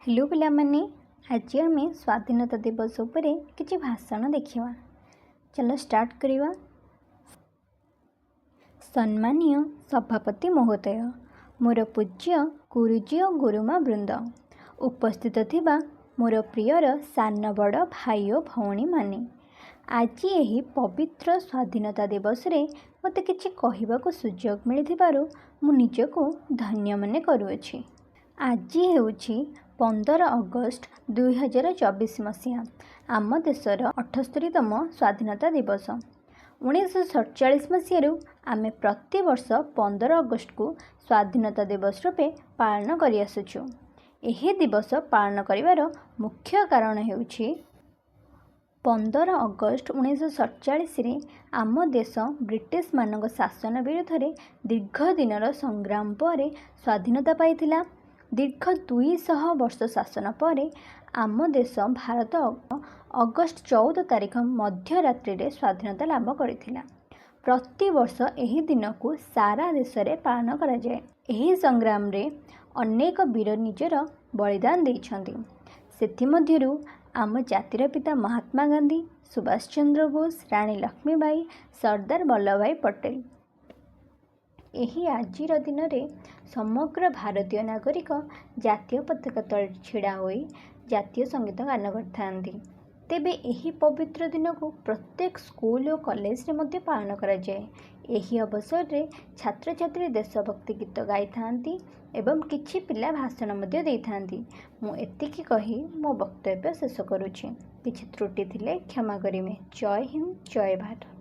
Hello ପିଲାମାନେ, ଆଜି ଆମେ ସ୍ୱାଧୀନତା ଦିବସ ଉପରେ କିଛି ଭାଷଣ ଦେଖିବା। ଚାଲ ଷ୍ଟାର୍ଟ କରିବା। ସମ୍ମାନୀୟ ସଭାପତି ମହୋଦୟ, ମୋର ପୂଜ୍ୟ ଗୁରୁଜୀ ଓ ଗୁରୁମା ବୃନ୍ଦ, ଉପସ୍ଥିତ ଥିବା ମୋର ପ୍ରିୟର ସାନ ବଡ଼ ଭାଇ ଓ ଭଉଣୀମାନେ, ଆଜି ଏହି ପବିତ୍ର ସ୍ୱାଧୀନତା ଦିବସରେ ମୋତେ କିଛି କହିବାକୁ ସୁଯୋଗ ମିଳିଥିବାରୁ ମୁଁ ନିଜକୁ ଧନ୍ୟ ମନେ କରୁଅଛି। ଆଜି ହେଉଛି 15 ଅଗଷ୍ଟ 2024 ମସିହା, ଆମ ଦେଶର 78ତମ ସ୍ୱାଧୀନତା ଦିବସ। 1947 ମସିହାରୁ ଆମେ ପ୍ରତିବର୍ଷ 15 ଅଗଷ୍ଟକୁ ସ୍ୱାଧୀନତା ଦିବସ ରୂପେ ପାଳନ କରିଆସୁଛୁ। ଏହି ଦିବସ ପାଳନ କରିବାର ମୁଖ୍ୟ କାରଣ ହେଉଛି, 15 ଅଗଷ୍ଟ 1947ରେ ଆମ ଦେଶ ବ୍ରିଟିଶମାନଙ୍କ ଶାସନ ବିରୁଦ୍ଧରେ ଦୀର୍ଘ ଦିନର ସଂଗ୍ରାମ ପରେ ସ୍ୱାଧୀନତା ପାଇଥିଲା। ଦୀର୍ଘ 200 ବର୍ଷ ଶାସନ ପରେ ଆମ ଦେଶ ଭାରତ ଅଗଷ୍ଟ 14 ତାରିଖ ମଧ୍ୟରାତ୍ରିରେ ସ୍ୱାଧୀନତା ଲାଭ କରିଥିଲା। ପ୍ରତିବର୍ଷ ଏହି ଦିନକୁ ସାରା ଦେଶରେ ପାଳନ କରାଯାଏ। ଏହି ସଂଗ୍ରାମରେ ଅନେକ ବୀର ନିଜର ବଳିଦାନ ଦେଇଛନ୍ତି। ସେଥିମଧ୍ୟରୁ ଆମ ଜାତିର ପିତା ମହାତ୍ମା ଗାନ୍ଧୀ, ସୁଭାଷ ଚନ୍ଦ୍ର ବୋଷ, ରାଣୀ ଲକ୍ଷ୍ମୀବାଇ, ସର୍ଦ୍ଦାର ବଲ୍ଲଭଭାଇ ପଟେଲ। ଏହି ଆଜିର ଦିନରେ ସମଗ୍ର ଭାରତୀୟ ନାଗରିକ ଜାତୀୟ ପତାକା ତଳେ ଛିଡ଼ା ହୋଇ ଜାତୀୟ ସଙ୍ଗୀତ ଗାନ କରିଥାନ୍ତି। ତେବେ ଏହି ପବିତ୍ର ଦିନକୁ ପ୍ରତ୍ୟେକ ସ୍କୁଲ ଓ କଲେଜରେ ମଧ୍ୟ ପାଳନ କରାଯାଏ। ଏହି ଅବସରରେ ଛାତ୍ରଛାତ୍ରୀ ଦେଶଭକ୍ତି ଗୀତ ଗାଇଥାନ୍ତି ଏବଂ କିଛି ପିଲା ଭାଷଣ ମଧ୍ୟ ଦେଇଥାନ୍ତି। ମୁଁ ଏତିକି କହି ମୋ ବକ୍ତବ୍ୟ ଶେଷ କରୁଛି। କିଛି ତ୍ରୁଟି ଥିଲେ କ୍ଷମା କରିବେ। ଜୟ ହିନ୍ଦ, ଜୟ ଭାରତ।